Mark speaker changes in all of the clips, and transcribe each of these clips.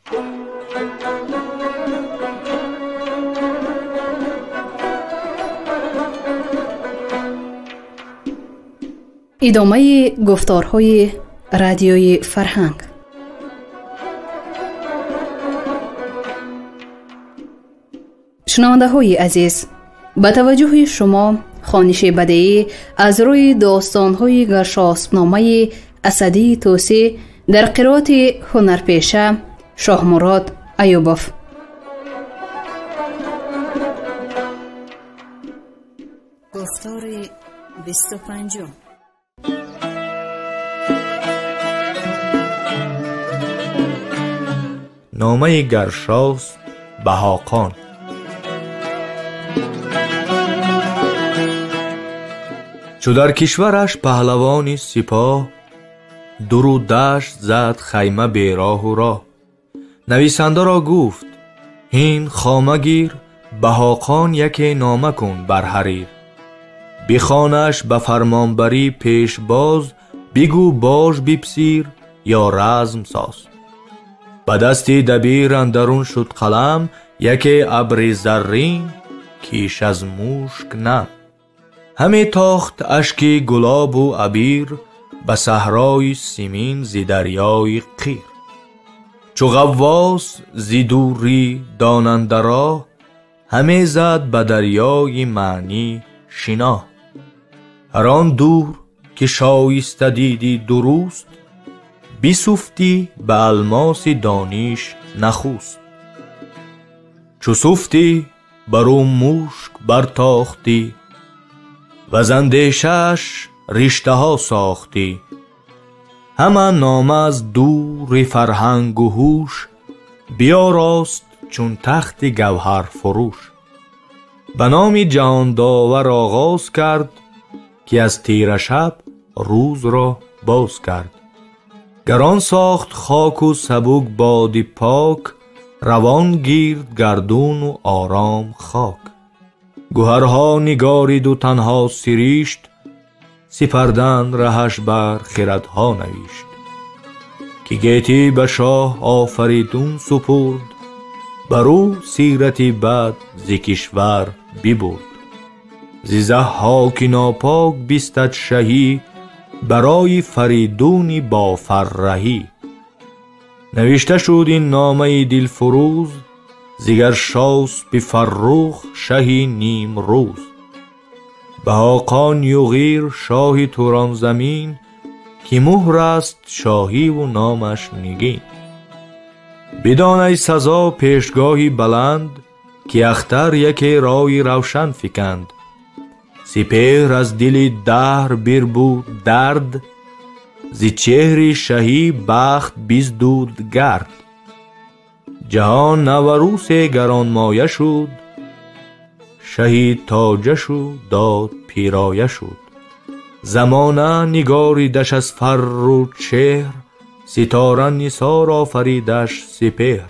Speaker 1: Идомаи гуфторҳои радиои фарҳанг. Шунавандаҳои азиз, ба таваҷҷӯҳи шумо хониши бадеӣ аз рӯи достонҳои Гаршоспномаи Асадии Тӯсӣ дар қироати ҳунарпеша Шоҳмурод Аюбов. Гуфтори 25.
Speaker 2: Номаи Гаршосп ба Ҳоқон. Чу дар кишвараш паҳлавони сипоҳ, дуру дашт зад хайма бероҳу роҳ. Нависандаро гуфт: ҳин хома гир, ба Ҳоқон яке нома кун бар ҳарир. Бихонаш ба фармонбарӣ пешбоз, бигӯ бош бипсир ё разм соз. Ба дасти дабир андарун шуд қалам, яке абри заррин киш аз мушк нам. Ҳаме тохт ашки гулобу абир, ба саҳрои симин зи дарёи қир. Чу ғаввос зи дурӣ донанда роҳ, ҳаме зад ба дарёи маънӣ шино. Ҳар он дур ки шоиста дидӣ дуруст, бисуфтӣ ба алмоси дониш нахуст. Чу суфтӣ бар ӯ мушк бартохтӣ, ва з андешааш риштаҳо сохтӣ. Ҳама нома аз дури фарҳангу ҳуш, биёрост чун тахти гавҳарфурӯш. Ба номи ҷаҳондовар оғоз кард, ки аз тирашаб рӯзро боз кард. Гарон сохт хоку сабук боди пок, равон гирд гардуну ором хок. Гӯҳарҳо нигориду танҳо сиришт, сипардан раҳаш бар хирадҳо навишт. Ки гетӣ ба шоҳ Офаридун супурд, бар ӯ сирати бад зи кишвар бибурд. Зи Заҳҳоки нопок бистад шаҳӣ, барои Фаридуни бофарраҳӣ. Навишта шуд ин номаи дилфурӯз, зи Гаршоспи фаррух шаҳи нимрӯз. Ба Ҳоқон Юғир шоҳи Туронзамин, ки муҳр аст шоҳиву номаш нигин. Бидон ай сазо пешгоҳи баланд, ки ахтар яке роҳи равшан фиканд. Сипеҳр аз дили даҳр бирбуд дард, зи чеҳри шаҳӣ бахт биздуд гард. Ҷаҳон наварусе гаронмоя шуд, шаҳи тоҷашу дод пироя шуд. Замона нигоридаш аз фарру чеҳр, ситора нисор офаридаш сипеҳр.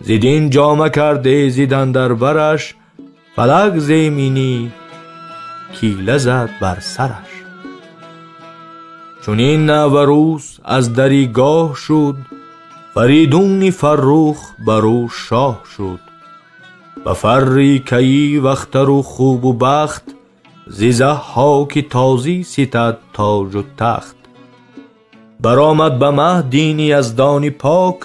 Speaker 2: Зи дин ҷома кард эзид андар бараш, фалак земинӣ кила зад бар сараш. Чунин наварӯс аз дари гоҳ шуд, Фаридуни фаррух бар ӯ шоҳ шуд. Ба фарри кайӣ вахтару хубу бахт, зи Заҳҳоки тозӣ ситад тоҷу тахт. Баромад ба маҳ дини яздони пок,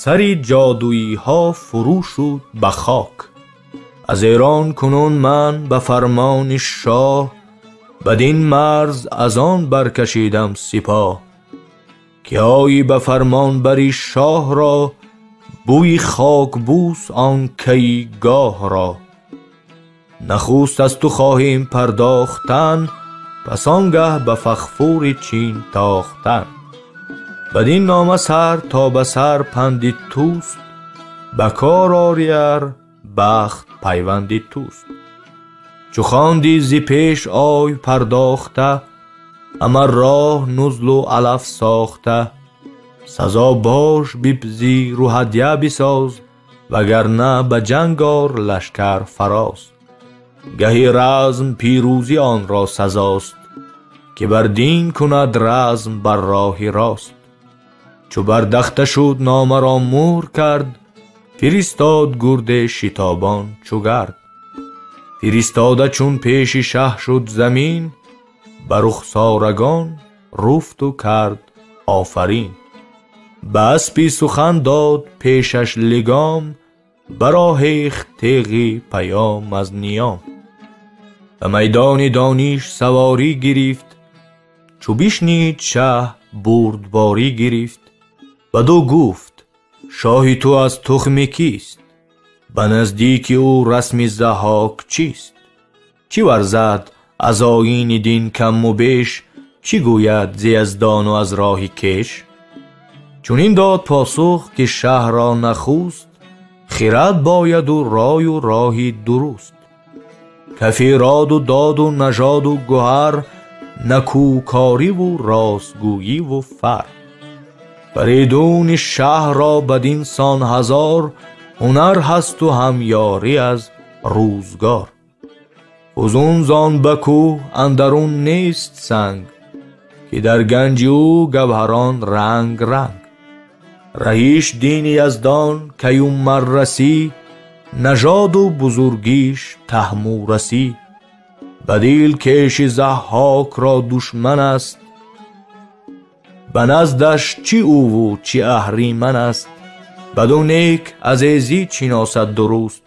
Speaker 2: сари ҷодуиҳо фурӯ шуд ба хок. Аз эрон кунун ман ба фармони шоҳ, бадин марз аз он баркашидам сипоҳ. Ки оӣ ба фармон бари шоҳро, бӯи хокбӯс он кайи гоҳро. Нахуст аз ту хоҳем пардохтан, пас он гаҳ ба фахфури чин тохтан. Бадин нома сар то ба сар панди туст, ба кор орияр бахт пайванди туст. Чу хонди зи пеш ой пардохта, ама роҳ нузлу алаф сохта. Сазо бош бипзиру ҳадя бисоз, вагарна ба ҷанг ор лашкар фароз. Гаҳи разм пирӯзӣ онро сазост, ки бар дин кунад разм бар роҳи рост. Чу бардахта шуд нома ро мӯҳр кард, фиристод гурде шитобон чу гард. Фиристода чун пеши шаҳ шуд замин, ба рухсорагон руфту кард офарин. Ба аспи сухан дод пешаш лигом, бароҳехт теғи паём аз ниём. Ба майдони дониш саворӣ гирифт, чу бишнид шаҳ бурдборӣ гирифт. Баду гуфт: шоҳи ту аз тухми кист? Ба наздики ӯ расми Заҳҳок чист? Чӣ варзад аз оини дин каму беш? Чӣ гӯяд зи яздону аз роҳи кеш? Чунин дод посух, ки шаҳрро нахуст хирад бояду рою роҳи дуруст. Кафи роду доду нажоду гӯҳар, накӯкориву ростгӯиву фар. Фаридуни шаҳрро бадин сон ҳазор ҳунар ҳасту ҳам ёрӣ аз рӯзгор. Фузун зон ба кӯҳ андарун нест санг, ки дар ганҷи ӯ гавҳарон ранг ранг. Раҳиш дини яздон каюмар расӣ, нажоду бузургиш таҳмурасӣ. Ба дил кеши Заҳҳокро душман аст, ба наздаш чӣ ӯву чӣ аҳриман аст. Баду нек аз эзӣ чиносад дуруст,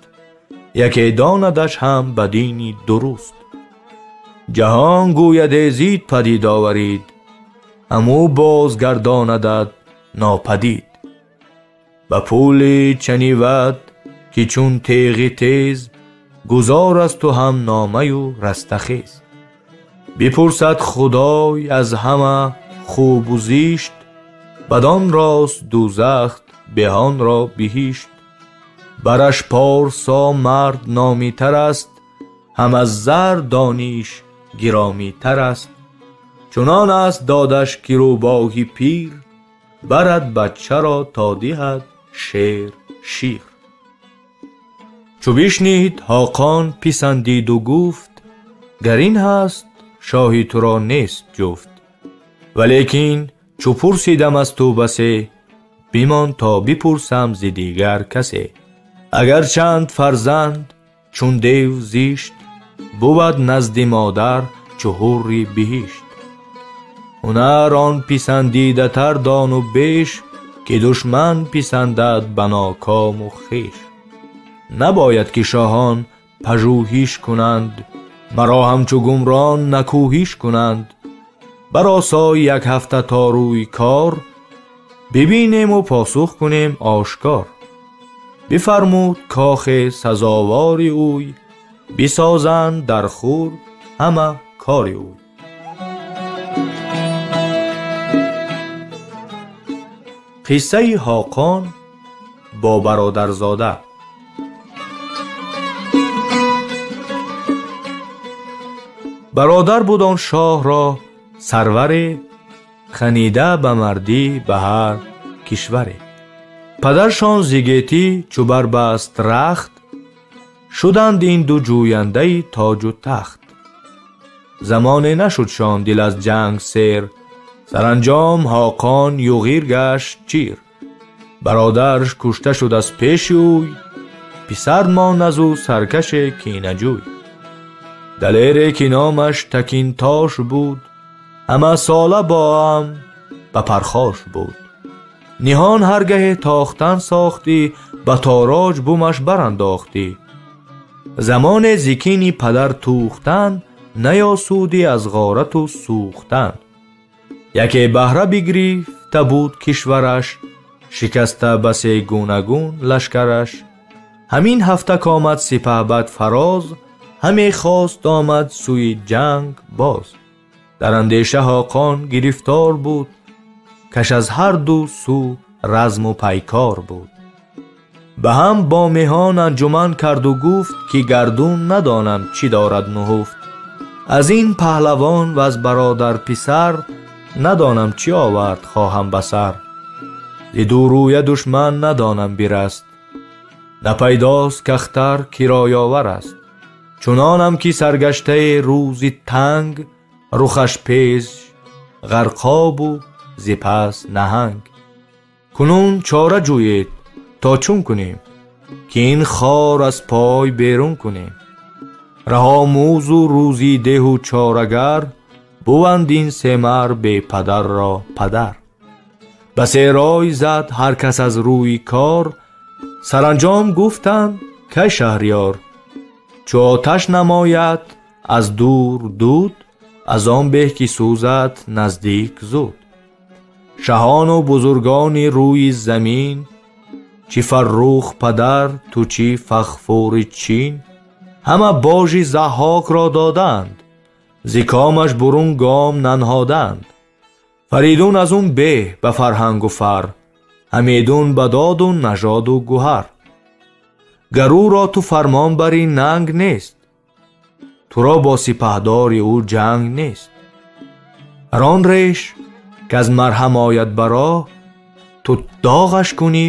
Speaker 2: яке донадаш ҳам ба дини дуруст. Ҷаҳон гӯяд эзид падид оварид, ҳамӯ бозгардонадат нопадид. Ба пули чаниват, ки чун теғи тез, гузор асту ҳам номаю растахез. Бипурсад худой аз ҳама хубу зишт, бадон рост дӯзах, беҳонро биҳишт. Бараш порсо мард номитар аст, ҳам аз зар дониш гиромитар аст. Чунон аст додаш, ки рӯбоҳи пир барад бачаро то диҳад шер шир. Чу бишнид Ҳоқон писандиду гуфт: гар ин ҳаст, шоҳи туро нест ҷуфт. Валекин чу пурсидам аз ту басе, бимон то бипурсам зи дигар касе. Агар чанд фарзанд чун дев зишт, бувад назди модар чу ҳурри биҳишт. Ҳунар он писандидатар дону беш, ки душман писандад ба нокому хеш. Набояд ки шоҳон пажӯҳиш кунанд, маро ҳамчу гумрон накӯҳиш кунанд. Баросой як ҳафта то рӯи кор, бибинему посух кунем ошкор. Бифармуд кохе сазовори ӯй, бисозанд дар хур ҳама кори ӯй. Қиссаи Ҳоқон бо бародарзода. Бародар буд он шоҳро сарваре, ханида ба мардӣ ба ҳар кишваре. Падаршон зигетӣ чу барбаст рахт, шуданд ин ду ҷӯяндаи тоҷу тахт. Замоне нашудшон дил аз ҷанг сер, саранҷом Ҳоқон юғир гашт чир. Бародарш кушта шуд аз пеши ӯй, писар монд аз ӯ саркаше кинаҷӯй. Далере ки номаш Такинтош буд, ҳамасола бо ҳам ба пархош буд. Ниҳон ҳаргаҳе тохтан сохтӣ, ба тороҷ бумаш барандохтӣ. Замоне зикини падар тӯхтан, наёсудӣ аз ғорату сӯхтан. Яке баҳра бигирифта буд кишвараш, шикаста басе гунагун лашкараш. Ҳамин ҳафта комад сипаҳбад фароз, ҳаме хост омад сӯи ҷанг боз. Дар андеша Ҳоқон гирифтор буд, каш аз ҳар ду сӯ разму пайкор буд. Ба ҳам бо меҳон анҷуман карду гуфт, ки гардун надонам чӣ дорад нуҳуфт. Аз ин паҳлавон ва аз бародар писар, надонам чӣ овард хоҳам ба сар. Зи дурӯя душман надонам бираст, напайдост кахтар кироёвар аст. Чунонам ки саргаштаи рӯзи танг, рухаш пеш ғарқобу зи пас наҳанг. Кунун чора ҷӯед то чун кунем, ки ин хор аз пой берун кунем. Раҳомӯзу рӯзӣ деҳу чорагар, буванд ин семар бепадарро падар. Басе рой зад ҳар кас аз рӯи кор, саранҷом гуфтанд кай шаҳриёр. Чу оташ намояд аз дур дуд, аз он беҳ ки сӯзад наздик зуд. Шаҳону бузургони рӯи замин, чӣ Фаррух падар ту чӣ Фахфури Чин, ҳама божи Заҳҳокро доданд, зи комаш бурун гом нанҳоданд. Фаридун аз он беҳ ба фарҳангу фар, ҳамедун ба доду нажоду гуҳар. Гар ӯро ту фармон барӣ нанг нест, туро бо сипаҳдори ӯ ҷанг нест. Ҳар он реш ки аз марҳам ояд ба роҳ, ту доғаш кунӣ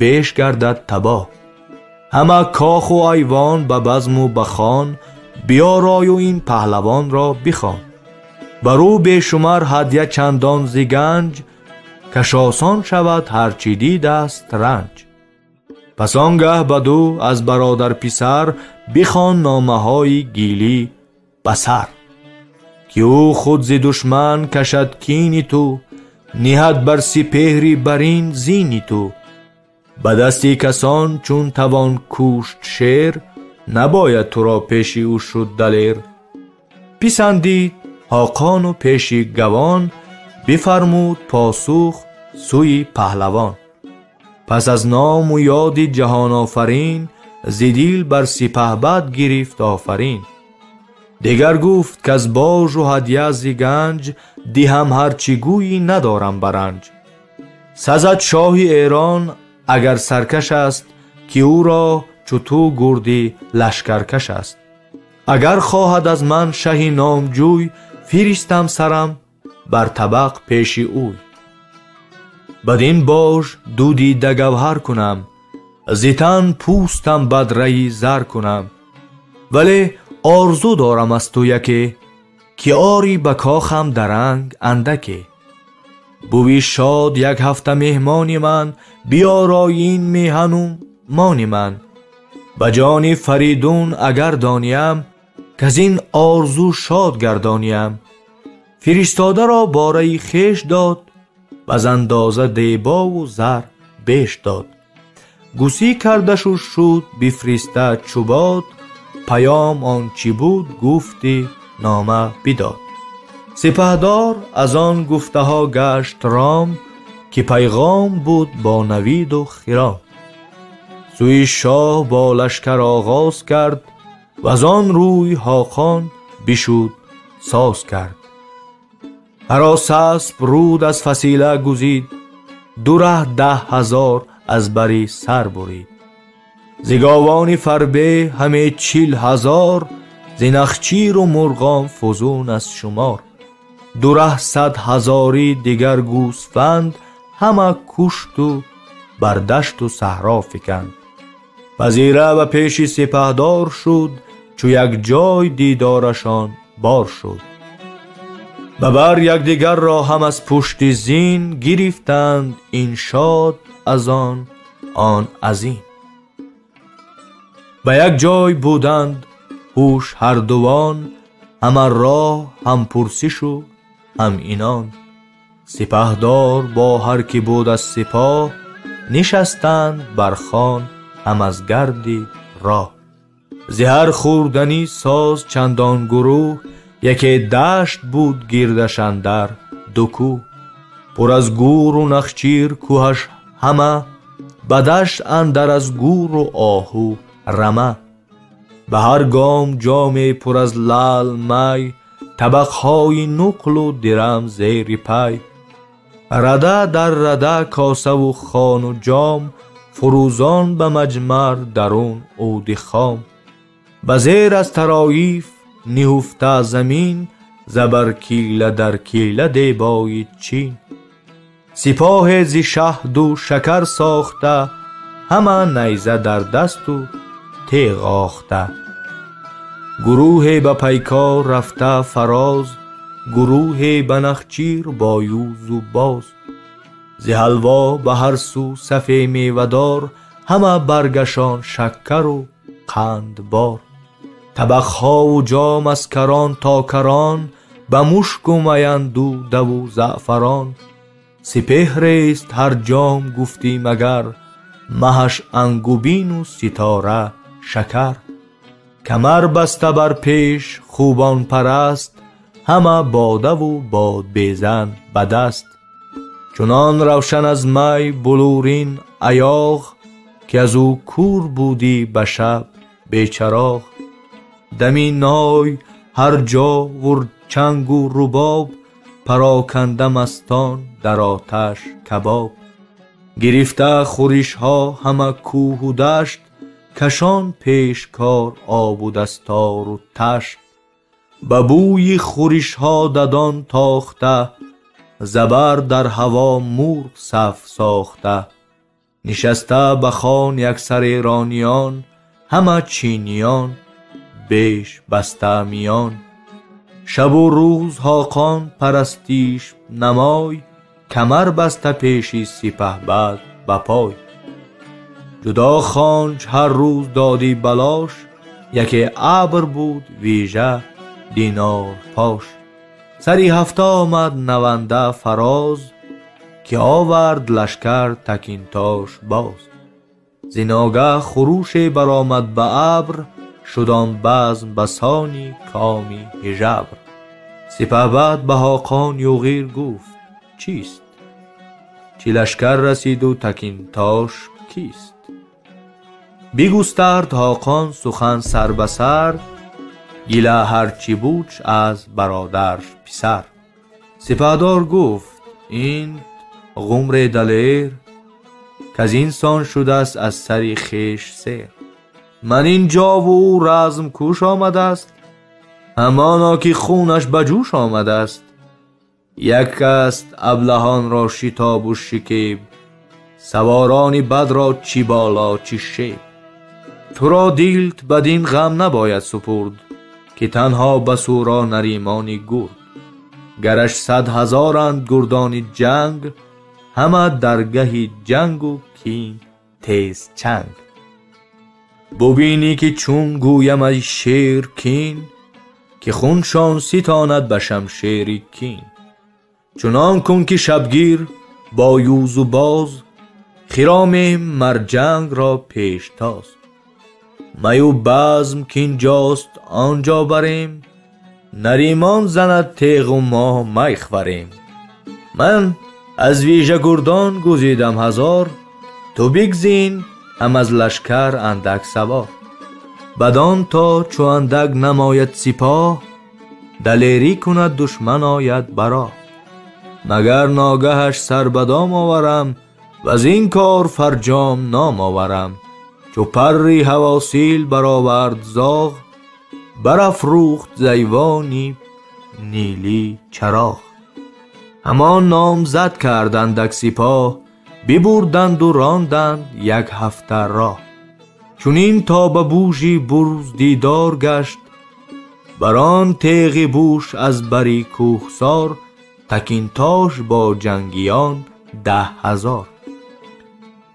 Speaker 2: беш гардад табоҳ. Ҳама коху айвон ба базму ба хон, биёрою ин паҳлавонро бихон. Бар ӯ бешумар ҳадя чандон зи ганҷ, каш осон шавад ҳар чӣ дидаст ранҷ. Пас он гаҳ баду аз бародар писар бихон номаҳои гилӣ ба сар, ки ӯ худ зи душман кашад кини ту, ниҳад бар сипеҳри барин зини ту. Ба дасти касон чун тавон кушт шер, набояд туро пеши ӯ шуд далер. Писандид Ҳоқону пеши гавон, бифармуд посух сӯи паҳлавон. Пас аз ному ёди ҷаҳонофарин, зи дил бар сипаҳбад гирифт офарин. Дигар гуфт каз божу ҳадя зи ганҷ, диҳам ҳар чӣ гӯйӣ надорам баранҷ. Сазад шоҳи Эрон агар саркаш аст, ки ӯро чу ту гурди лашкаркаш аст. Агар хоҳад аз ман шаҳи номҷӯй, фиристам сарам бар табақ пеши ӯй. Бадин бож дуди дагавҳар кунам, зи тан пӯстам бадраи зар кунам. Вале орзу дорам аз ту яке, ки орӣ ба кохам даранг андаке. Бувӣ шод як ҳафта меҳмони ман, биёрой ин меҳану мони ман. Ба ҷони Фаридун агар дониям, каз ин орзу шод гардониям. Фиристодаро бораи хеш дод, баз андоза дебову зар беш дод. Гусӣ кардашу шуд бифриста чу бод, паём он чӣ буд гуфти нома бидод. Сипаҳдор аз он гуфтаҳо гашт ром, ки пайғом буд бо навиду хиром. Сӯи шоҳ бо лашкар оғоз кард, ваз он рӯй Ҳоқон бишуд соз кард. Ҳаросасп руд аз фасила гузид, ду раҳ 10,000 аз бари сар бурид. Зи говони фарбе ҳаме 40,000, зи нахчиру мурғон фузун аз шумор. Ду раҳ 100,000 дигар гӯсфанд, ҳама кушту бар дашту саҳро фиканд. Пазира ба пеши сипаҳдор шуд, чу як ҷой дидорашон бор шуд. Ба бар якдигарро ҳам аз пушти зин, гирифтанд ин шод аз он, он аз ин. Ба як ҷой буданд ҳуш ҳардувон, ҳама роҳ ҳам пурсишу ҳам инон. Сипаҳдор бо ҳар ки буд аз сипоҳ, нишастанд бар хон ҳам аз гарди роҳ. Зи ҳар хӯрданӣ соз чандон гурӯҳ, яке дашт буд гирдаш андар ду кӯҳ. Пур аз гӯру нахчир кӯҳаш ҳама, ба дашт андар аз гӯру оҳу рама. Ба ҳар гом ҷоме пур аз лаъл май, табақҳои нуқлу дирам зери пай. Рада дар рада косаву хону ҷом, фурӯзон ба маҷмар дарун уди хом. Ба зер аз тароиф ниҳуфта замин, забар кила дар кила дебои Чин. Сипоҳе зи шаҳду шакар сохта, ҳама найза дар дасту теғ охта. Гурӯҳе ба пайкор рафта фароз, гурӯҳе ба нахчир бо юзу боз. Зи ҳалво ба ҳар сӯ сафе мевадор, ҳама баргашон шаккару қандбор. Табақҳову ҷом аз карон то карон, ба мушку маянду даву заъфарон. Сипеҳрест ҳар ҷом гуфтӣ магар, маҳаш ангубину ситора шакар. Камар баста бар пеш хубон параст, ҳама бодаву бодбезан ба даст. Чунон равшан аз май булурин аёғ, ки аз ӯ кур будӣ ба шаб бечароғ. Дами ной ҳар ҷо вур чангу рубоб, пароканда мастон дар оташ кабоб. Гирифта хӯришҳо ҳама кӯҳу дашт, кашон пешкор обу дастору ташт. Ба бӯи хӯришҳо дадон тохта, забар дар ҳаво мурғ саф сохта. Нишаста ба хон яксар эрониён, ҳама чиниён беш баста миён. Шабу рӯз Ҳоқон парастиш намой, камар баста пеши сипаҳбад ба пой. Ҷудо хонч ҳар рӯз додӣ балош, яке абр буд вижа динор пош. Сари ҳафта омад наванда фароз, ки овард лашкар Такинтош боз. Зи ногаҳ хуруше баромад ба абр, шуд он базм басони коми ҳижабр. Сипаҳбад ба Ҳоқон Юғир гуфт чист? Чи лашкар расиду Такинтош кист? Бигустард Ҳоқон сухан сар ба сар, гила ҳарчи будш аз бародарш писар. Сипаҳдор гуфт ин ғумре далер, каз инсон шудааст аз сари хеш сер. Ман ин ҷову ӯ разм куш омадааст, ҳамоно ки хунаш ба ҷӯш омадааст. Як аст аблаҳонро шитобу шикеб, саворони бадро чӣ боло чӣ шеб. Туро дилт бадин ғам набояд супурд, ки танҳо басӯро Наримони гурд. Гараш 100 ҳазоранд гурдони ҷанг, ҳама даргаҳи ҷангу кин тезчанг. Бубинӣ ки чун гӯям ай шер кин, ки хуншон ситонад ба шамшери кин. Чунон кун ки шабгир бо юзу боз, хиромем мар ҷангро пештоз. Маю базм кин ҷост он ҷо барем, Наримон занад теғу мо май хӯрем. Ман аз вижа гурдон гузидам 1000, ту бигзин ҳам аз лашкар андак савор. Бадон то чу андак намояд сипоҳ, далерӣ кунад душман ояд бароҳ. Магар ногаҳаш сар ба дом оварам, ваз ин кор фарҷом ном оварам. Чу парри ҳавосил баровард зоғ, барафрӯхт зайвони нилӣ чароғ. Ҳамон номзад кард андак сипоҳ, бибурданду ронданд як ҳафта роҳ. Чунин то ба бужи бурз дидор гашт, бар он теғи буш аз бари кӯҳсор, Такинтош бо ҷангиён 10 ҳазор.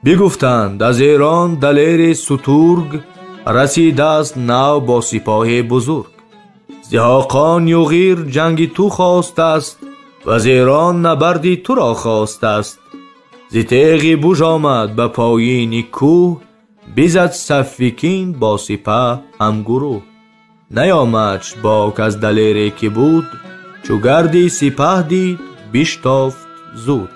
Speaker 2: Бигуфтанд аз Эрон далери сутург, расидааст нав бо сипоҳи бузург. Зи Ҳоқон Юғир ҷанги ту хостааст, ваз Эрон набарди туро хостааст. Зи теғи буж омад ба поини кӯҳ, бизад сафи кин бо сипаҳ ҳамгурӯҳ. Наёмадш бок аз далере ки буд, чу гарди сипаҳ дид биштофт зуд.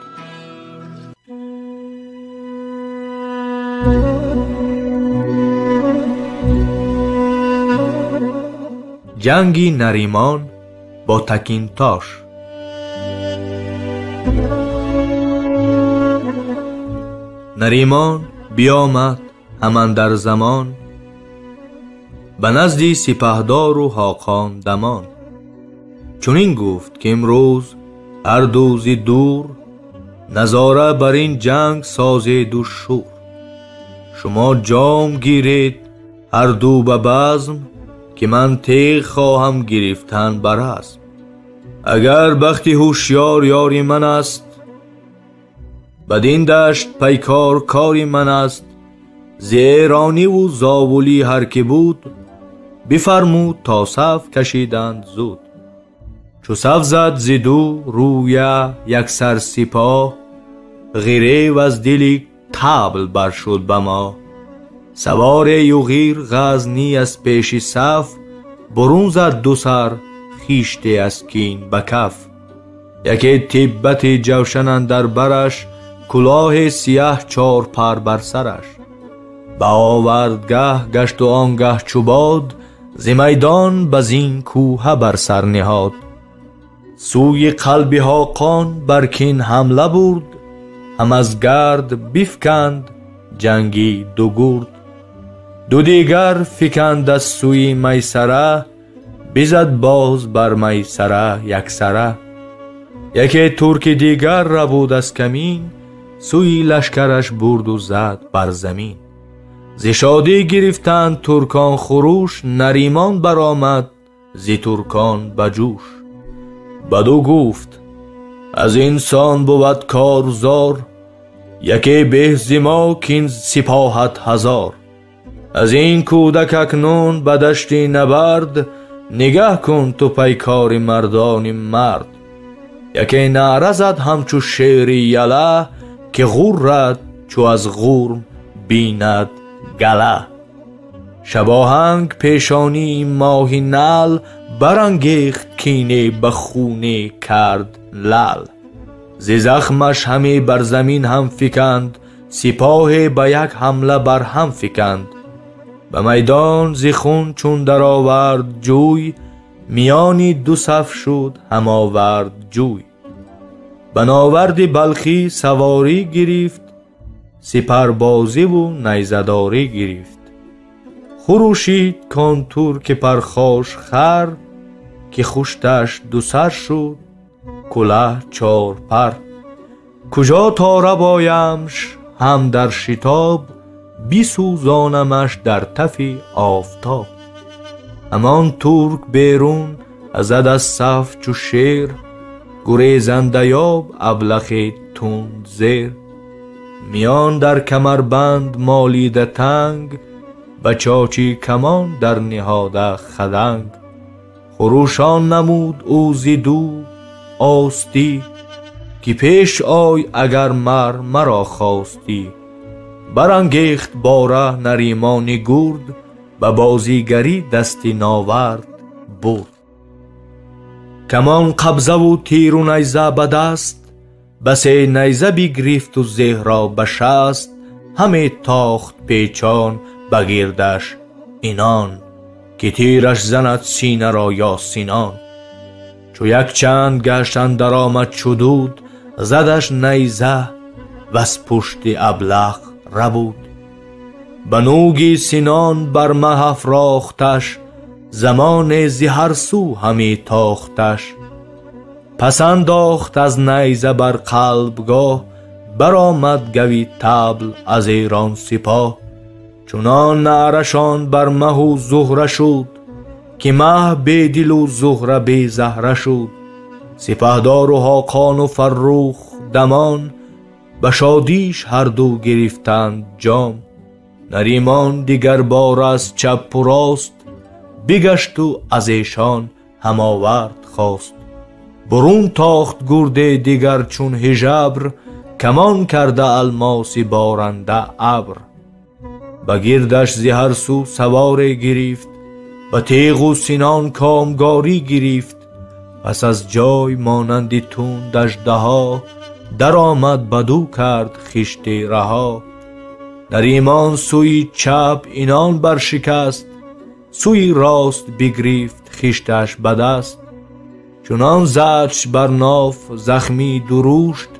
Speaker 2: Ҷанги Наримон бо Такинтош. Наримон биомад ҳаман дар замон, ба назди сипаҳдору Ҳоқон дамон. Чунин гуфт ки имрӯз ҳар ду зи дур, назора бар ин ҷанг созеду шӯр. Шумо ҷом гиред ҳар ду ба базм, ки ман теғ хоҳам гирифтан ба разм. Агар бахти ҳушёр ёри ман аст, Бадин дашт пайкор кори ман аст, зи эронӣ ву зовулӣ ҳар ки буд, бифармуд то саф кашиданд зуд. Чу саф зад зи ду рӯя яксар сипоҳ, ғирев аз дили табл баршуд ба мо. Саворе юғир ғазнӣ аз пеши саф, бурун зад ду сар хиште аз кин ба каф. Яке тиббати ҷавшан андар бараш, кулоҳи сияҳ чорпар бар сараш. Ба овардгаҳ гашту он гаҳ чу бод, зи майдон ба зин кӯҳа бар сар ниҳод. Сӯи қалби ҳоқон бар кин ҳамла бурд, ҳам аз гард бифканд ҷанги ду гурд. Ду дигар фиканд аз сӯи майсара, бизад боз бар майсара яксара. Яке турки дигар рабуд аз камин, сӯи лашкараш бурду зад бар замин. Зи шодӣ гирифтанд туркон хуруш, наримон баромад зи туркон ба ҷӯш. Баду гуфт: аз инсон бувад корзор, яке беҳ зи мо кин сипоҳат ҳазор. Аз ин кӯдак акнун ба дашти набард, нигаҳ кун ту пайкори мардони мард. Яке наъра зад ҳамчу шери яла, ки ғуррад чу аз ғурм бинад гала. Шабоҳанг пешонии моҳи нал, барангехт кине ба хуне кард лал. Зи захмаш ҳаме бар замин ҳам фиканд, сипоҳе ба як ҳамла бар ҳам фиканд. Ба майдон зи хун чун даровард ҷӯй, миёни ду саф шуд ҳамовард ҷӯй. Ба наварди балхӣ саворӣ гирифт, сипарбозиву найзадорӣ гирифт. Хурӯшид кон турки пархош хар, ки хушташ дусар шуд кулаҳ чорпар. Куҷо тора боямш ҳам дар шитоб, бисӯзонамаш дар тафи офтоб. Ҳамон турк берун зад аз саф чу шер, гурезандаёб аблахи тунд зер. Миён дар камарбанд молида танг, ба чочи камон дар ниҳода хаданг. Хурӯшон намуд ӯ зи ду остӣ, ки пеш ой агар мар маро хостӣ. Барангехт бора наримони гурд, ба бозигарӣ дасти навард бурд. Камон қабзаву тиру найза ба даст, басе найза бигирифту зеҳро ба шаст. Ҳаме тохт печон ба гирдаш инон, ки тираш занад синаро ё синон. Чу якчанд гашт андар омад чу дуд, задаш найза ваз пушти аблаҳ рабуд. Ба нӯги синон бар маҳ афрохташ, замоне зи ҳар сӯ ҳаме тохташ. Пас андохт аз найза бар қалбгоҳ, баромад гави табл аз эрон сипоҳ. Чунон наърашон бар маҳу зуҳра шуд, ки маҳ бедилу зуҳра безаҳра шуд. Сипаҳдору ҳоқону фаррух дамон, ба шодиш ҳарду гирифтанд ҷом. Наримон дигар бор аз чапу рост, бигашту аз эшон ҳамовард хост. Бурун тохт гурде дигар чун ҳижабр, камон карда алмоси боранда абр. Ба гирдаш зи ҳар сӯ саворе гирифт, ба теғу синон комгорӣ гирифт. Пас аз ҷой монанди тунд аждаҳо, даромад баду кард хишти раҳо. Наримон сӯи чап инон баршикаст, сӯи рост бигирифт хишташ ба даст. Чунон задш бар ноф захми дурушт,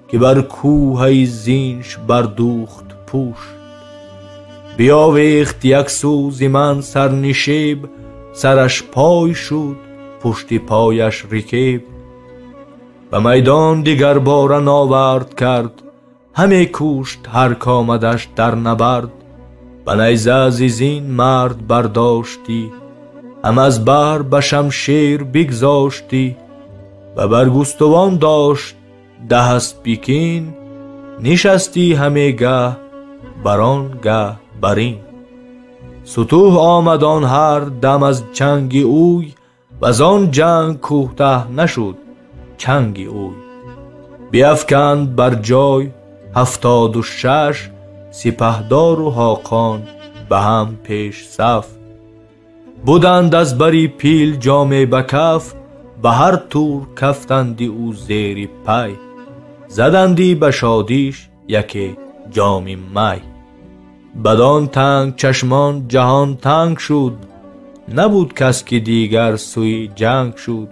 Speaker 2: ки бар кӯҳаи зинш бардухт пӯшт. Биёвехт як сӯ зи ман сарнишеб, сараш пой шуд пушти пояш рикеб. Ба майдон дигар бора навард кард, ҳаме кушт ҳар комадаш дар набард. Ба найза зи зин мард бардоштӣ, ҳам аз бар ба шамшер бигзоштӣ. Ба баргустувон дошт даҳ аспи кин, нишасти ҳаме гаҳ бар он гаҳ бар ин. Сутӯҳ омад он ҳар дам аз чанги ӯй, ваз он ҷанг кӯтаҳ нашуд чанги ӯй. Биафканд бар ҷой 76 сипаҳдору Ҳоқон ба ҳам пеш саф. Буданд аз бари пил ҷоме ба каф, ба ҳар тур кафтанди ӯ зери пай. Заданди ба шодиш яке ҷоми май. Бадон танг чашмон ҷаҳон танг шуд, набуд кас ки дигар сӯи ҷанг шуд.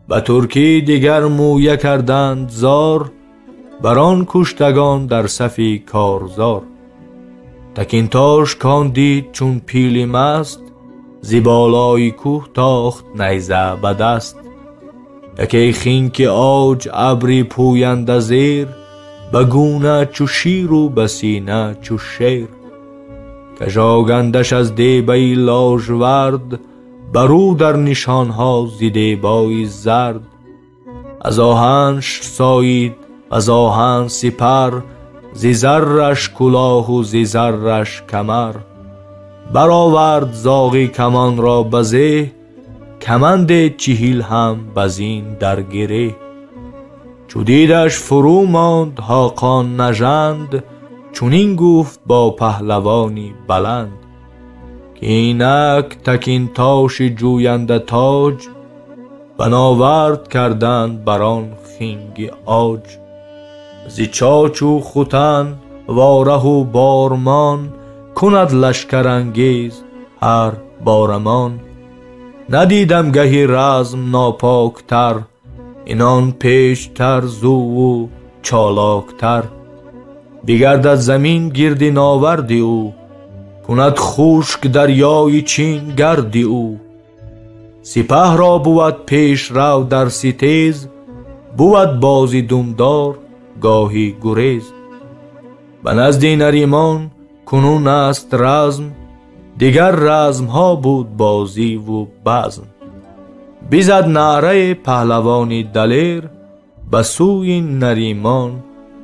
Speaker 2: Ба туркӣ дигар мӯя карданд зор, бар он куштагон дар сафи корзор. Такинтош кон дид чун пили маст, зи болои кӯҳ тохт найза ба даст. Яке хинки оҷ абри пӯянда зер, ба гуна чу ширу ба сина чу шер. Кажогандаш аз дебаи ложвард, бар ӯ дар нишонҳо зи дебои зард. Аз оҳанш соид, аз оҳан сипар, зи зарраш кулоҳу зи зарраш камар. Баровард зоғи камонро ба зеҳ, каманде 40 ҳам ба зин дар гиреҳ. Чу дидаш фурӯ монд Ҳоқон нажанд, чунин гуфт бо паҳлавони баланд: ки инак Такинтоши ҷӯянда тоҷ, ба навард карданд бар он хинги оҷ. Зи чочу хутан вораҳу бормон, кунад лашкарангез ҳар борамон. Надидам гаҳи разм нопоктар, инон пештар зуву чолоктар. Бигардад замин гирди наварди ӯ, кунад хушк дарёи Чин гарди ӯ. Сипаҳро бувад пешрав дар ситез, бувад бози думдор гоҳи гурез. Ба назди Наримон кунун аст разм, дигар размҳо буд бозиву базм. Бизад наъраи паҳлавони далер, ба сӯи Наримон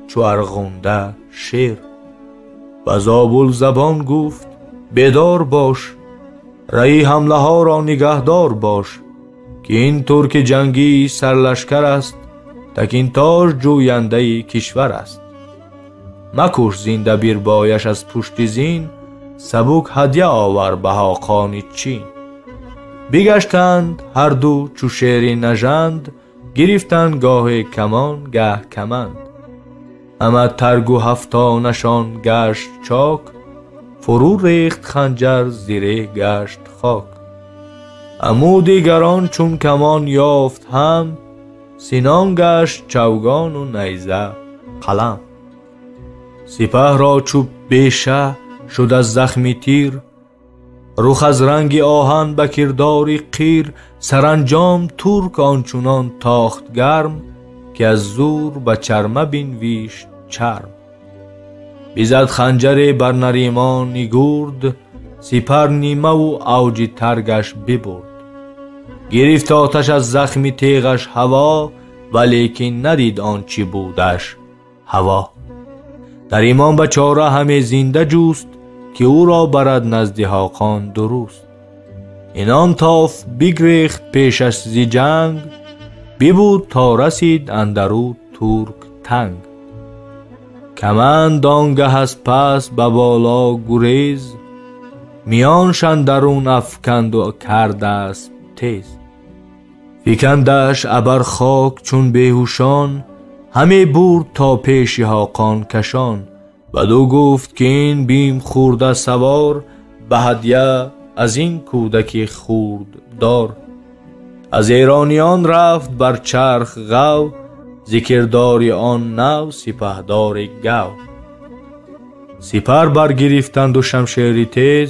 Speaker 2: чу арғунда шер. Ба Зобулзабон гуфт: бедор бош, раи ҳамлаҳоро нигаҳдор бош, ки ин турки ҷангии сарлашкар аст, Такинтош ҷӯяндаи кишвар аст. Макуш зинда бирбояш аз пушти зин, сабук ҳадя овар ба Ҳоқони Чин. Бигаштанд ҳарду чу шери нажанд, гирифтанд гоҳе камон гаҳ каманд. Ҳама таргу ҳафтонашон гашт чок, фурӯ рехт ханҷар зиреҳ гашт хок. Аму дигарон чун камон ёфт ҳам, синон гашт чавгону найза қалам. Сипаҳро чу беша шуд аз захми тир, рух аз ранги оҳан ба кирдори қир. Саранҷом турк ончунон тохт гарм, ки аз зур ба чарма бинвишт чарм. Бизад ханҷаре бар Наримони гурд, сипар нимаву авҷи таргаш бибурд. Гирифт оташ аз захми теғаш ҳаво, валекин надид он чӣ будаш ҳаво. Наримон ба чора ҳаме зинда ҷуст, ки ӯро барад назди Ҳоқон дуруст. Инон тоф бигрехт пешаш зи ҷанг, бибуд то расид андарӯ турк танг. Каманд он гаҳ аз пас ба боло гурез, миёнш андарун афканду кардааст тез. Фикандаш абар хок чун беҳушон, ҳаме бурд то пеши Ҳоқон кашон. Баду гуфт ки ин бим хӯрда савор, ба ҳадя аз ин кӯдаки хурд дор. Аз эрониён рафт бар чарх ғав, зикрдори он нав сипаҳдори гав. Сипар баргирифтанду шамшери тез,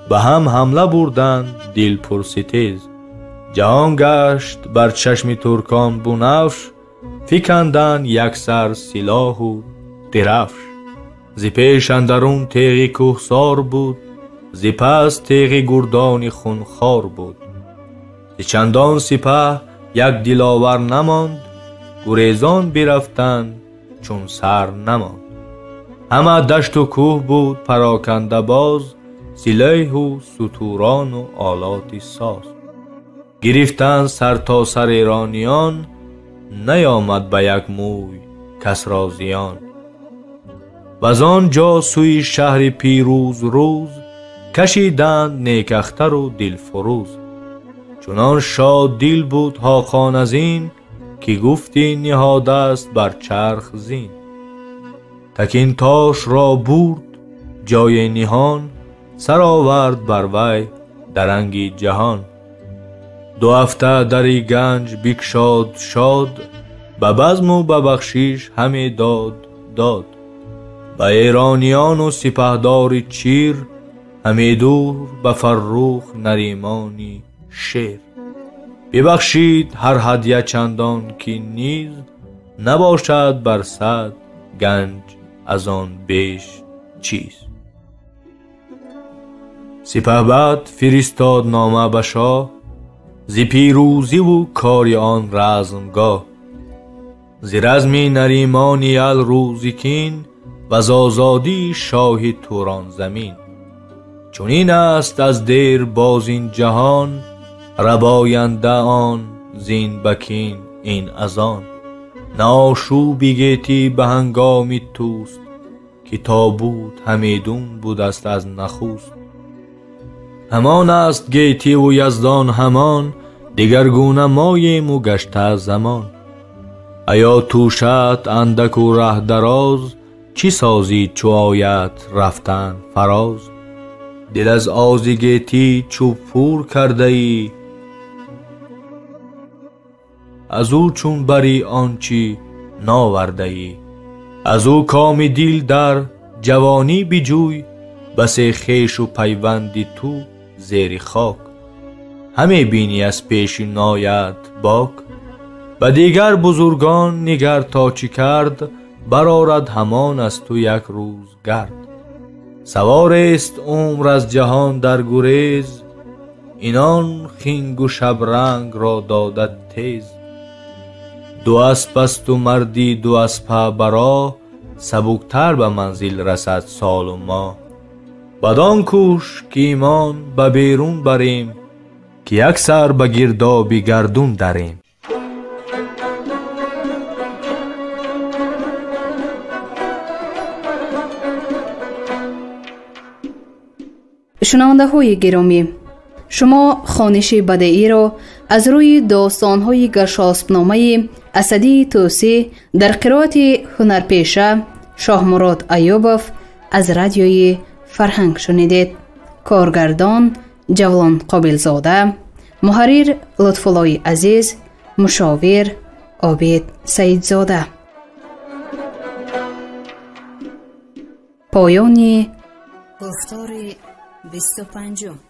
Speaker 2: ба ҳам ҳамла бурданд дилпурситез. Ҷаҳон гашт бар чашми туркон бунафш, фиканданд яксар силоҳу дирафш. Зи пеш андарун теғи кӯҳсор буд, зи пас теғи гурдони хунхор буд. Зи чандон сипаҳ як диловар намонд, гурезон бирафтанд чун сар намонд. Ҳама дашту кӯҳ буд пароканда боз, силоҳу сутурону олоти соз. Гирифтан сар то сар эрониён, наёмад ба як мӯй кас ро зиён. Ваз он ҷо сӯи шаҳри пирӯз рӯз, кашиданд некахтару дилфурӯз. Чунон шод дил буд Ҳоқон аз ин, ки гуфтӣ ниҳодаст бар чарх зин. Такин тош ро бурд ҷои ниҳон, сар овард бар вай даранги ҷаҳон. Ду ҳафта дари ганҷ бикшод шод, ба базму ба бахшиш ҳаме дод дод. Ба эрониёну сипаҳдори чир, ҳаме дур ба фаррух наримони шер. Бибахшид ҳар ҳадя чандон ки низ, набошад бар сад ганҷ аз он беш чиз. Сипаҳбад фиристод нома ба шоҳ, зи пирӯзиву кори он размгоҳ. Зи разми наримони ял рӯзи кин, ваз озодии шоҳи Туронзамин. Чунин аст аз дер боз ин ҷаҳон, рабоянда он зин ба кин ин аз он. На ошӯби гетӣ ба ҳангоми туст, ки тобут ҳамедун будаст аз нахуст. Ҳамон аст гетиву яздон ҳамон, дигаргуна моему гашта замон. Аё тӯшат андаку раҳ дароз, чӣ созӣ чу ояд рафтан фароз? Дил аз ози гетӣ чу пур кардаӣ, аз ӯ чун бари он чӣ навардаӣ. Аз ӯ коми дил дар ҷавонӣ биҷӯй, басе хешу пайванди ту зери хок. Ҳаме бинӣ аз пеши нояд бок. Ба дигар бузургон нигар то чӣ кард, барорад ҳамон аз ту як рӯз гард. Саворест умр аз ҷаҳон дар гурез, инон хингу шабранг ро додад тез. Ду асп асту марди ду аспа бароҳ, сабуктар ба манзил расад солу моҳ. Бадон кӯш ки имон ба берун барем, ки як сар ба гирдоби гардун дарем.
Speaker 1: Шунавандаҳои гиромӣ, шумо хониши бадеиро аз рӯи достонҳои Гаршоспномаи Асадии Тӯсӣ дар қироати ҳунарпеша Шоҳмурод Аюбов аз радиои Фарҳанг шунидед. Коргардон Ҷавлон Қобилзода, муҳаррир Лутфуллои Азиз, мушовир Обид Саидзода. Поёни гуфтори 25.